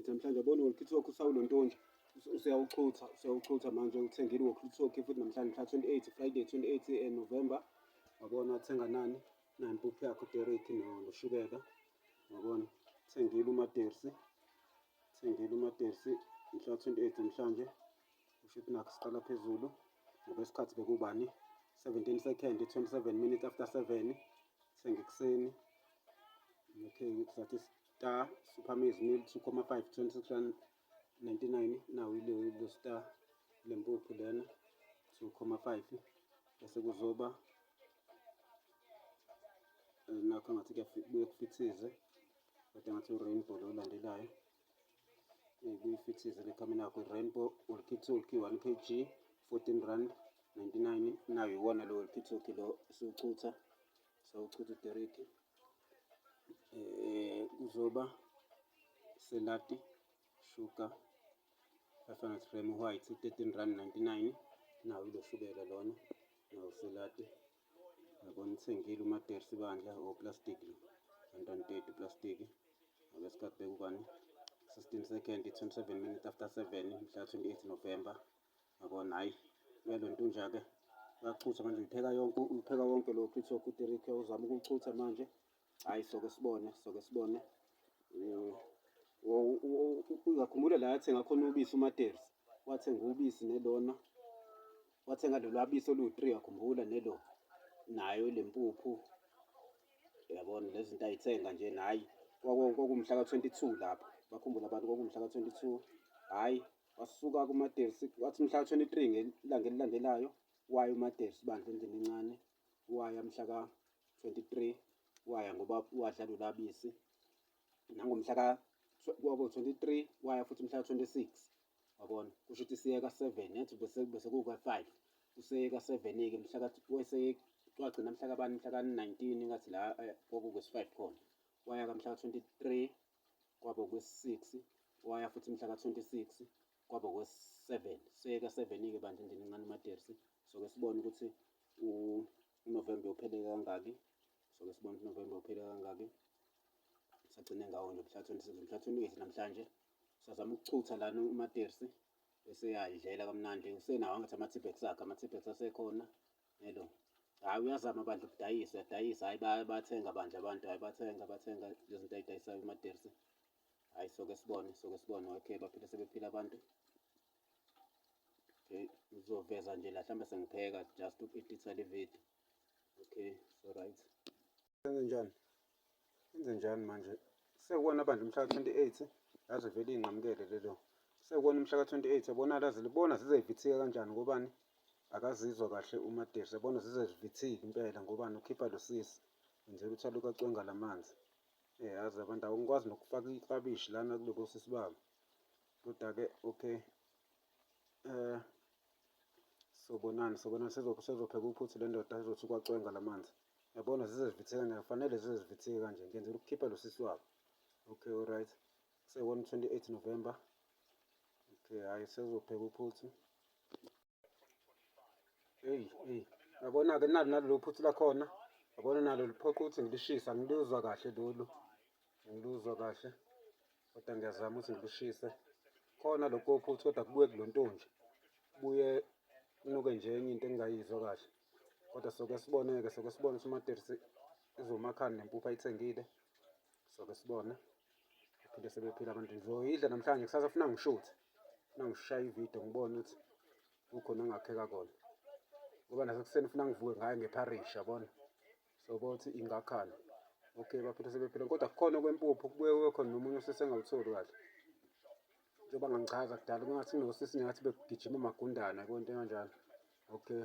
28 namhlanje. Yabona walkie talkie usawulo ntonje useyawuchutha, useyawuchutha manje, uthengile walkie talkie futhi namhlanje mhla 28, Friday 28 November. Wabona wathenga nani nayi impuphu yakhe uDerek noshukela. Wabona thengile uMadersi, thengile uMadersi mhla 28 namhlanje. Kusho ukuthi nakho siqala phezulu ngokwesikhathi bekubani 17 second 27 minutes after 7 thenge ekuseni. Okay, kusathi star super maize meal 2,5 26 rand 99. Nawu ile star le mpuphu lena 2,5, bese kuzoba nakho ngathi kubuye kufithize, kodwa ngathi u-rainbow lo olandelayo kuyifithize le khamera yakho. I-rainbow walkie talkie 1 kg 14 rand 99. Nayo iwona lo walkie talkie lo esiwuchutha, sawuchutha uDerek. Kuzoba selati sugar 500 gram white 13 rand 99. Nawo ilo shukela lona, nawo selati. Yabona uthengile uMadersi bandla o-plastic lo 130 plastic. Ngokwesikhathi bekubani 16 second 27 minutes after 7 mhla 28 November. Yabona, hhayi uyalontunja-ke, uyachutha manje, uyipheka yonke, uyipheka wonke lo walkie uDerek, uzama ukuwuchutha manje. Hhayi, soke sibone, soke sibone. Uyakhumbula la athenga khona ubisi uMadersi, wathenga ubisi nelona, wathenga lolu bisi oluwu-3, uyakhumbula, nelo nayo le mpuphu. Uyabona lezi zinto ayithenga nje, hhayi kwakumhla ka-22 lapho, bakhumbula abantu, kwakumhla ka-22. Hhayi, wasuka kuMadersi, wathi mhla ka-23 ngelanga elilandelayo waya uMadersi bandla endlini encane, waya mhla ka-23 waya ngoba wadla lolu bisi. Nangomhla ka kwabo 23 waya futhi mhla ka-26. Wabona kusho ukuthi siye ka-7 yathi bese kuka-5, useye ka-7-ke mhla wese wagcina mhla kabani, mhla ka-19 ngathi la kwakukwesi-5 khona. Waya kamhla ka-23 kwaba kwesi-6, waya futhi mhla ka-26 kwaba kwesi-7, seye ka-7-ke bandla endlini encane uMadersi. Soke sibone ukuthi uNovemba upheleke kangaki, soke sibone ukuthi uNovemba upheleke kangaki. Sagcine ngawo nje mhla 26, mhla 28 namhlanje sazama ukuchutha lana uMadersi bese yayidlela kamnandi. Usenawo angathi ama-Tibex akhe, ama-Tibex asekhona nelo. Hhayi uyazama bandla ukudayisa, uyadayisa. Hhayi bayathenga bandla abantu, hhayi bathenga, bathenga lezi zinto ay'dayisayo uMadersi. Hhayi soke sibone, soke sibone. Okay, baphila sebephila abantu. Okay, ngizoveza nje la mhlawumbe sengipheka just uku-editha le video. Okay, so right. Enze njani? Enze njani manje? Sekuwona bandla umhla ka-28, yaze vele inqamukele lelo. Sekuwona umhla ka-28, yabona laze libona zizevithika kanjani ngobani? Akazizwa kahle uMadersi, yabona zizevithika impela ngobani ukhipha lo sisi. Wenzela ukuthi aloku acwenga lamanzi. Yazi abantu awungikwazi nokufaka iklabishi lana kulobo sisi babo. Kodwa-ke okay. Sobonani, sobonani, sezopheka uphuthu le ndoda izothi kwacwenga lamanzi. Yabona zize zivithike kanje, kufanele zize zivithike kanje, ngenzela ukukhipha lo sisi wabo. Okay, alright. Sekuwona 28 November. Okay, hhayi sezopheka uphuthu. Eyi, eyi, yabona-ke nalo nalo phuthu lakhona. Yabona nalo liphoqa ukuthi ngilishise, angiluzwa kahle lolu. Angiluzwa kahle. Kodwa ngiyazama ukuthi ngilushise. Khona lokho phuthu kodwa kubuye kulontonje. Kubuye kunuke nje enye into engingayizwa kahle. Kodwa soke sibone-ke, soke sibone ukuthi uMadersi izomakhani nempuphu ayithengile. Soke sibone. Phinde sebephila abantu. Ngizoyidla namhlanje, kusasa funa ngishuthe. Funa ngishaye ividiyo ngibone ukuthi kukhona engakheka kona. Ngoba nasekuseni funa ngivuke ngayo ngepharishi, yabona. So bothi ingakhala. Okay, baphila sebephila. Kodwa kukhona okwempuphu, kubuye kube khona nomunye usisi engawutholi kahle. Njengoba ngangichaza kudala, kungathi kunosisi ngathi bekugijima amagundane, yabo into enkanjalo. Okay.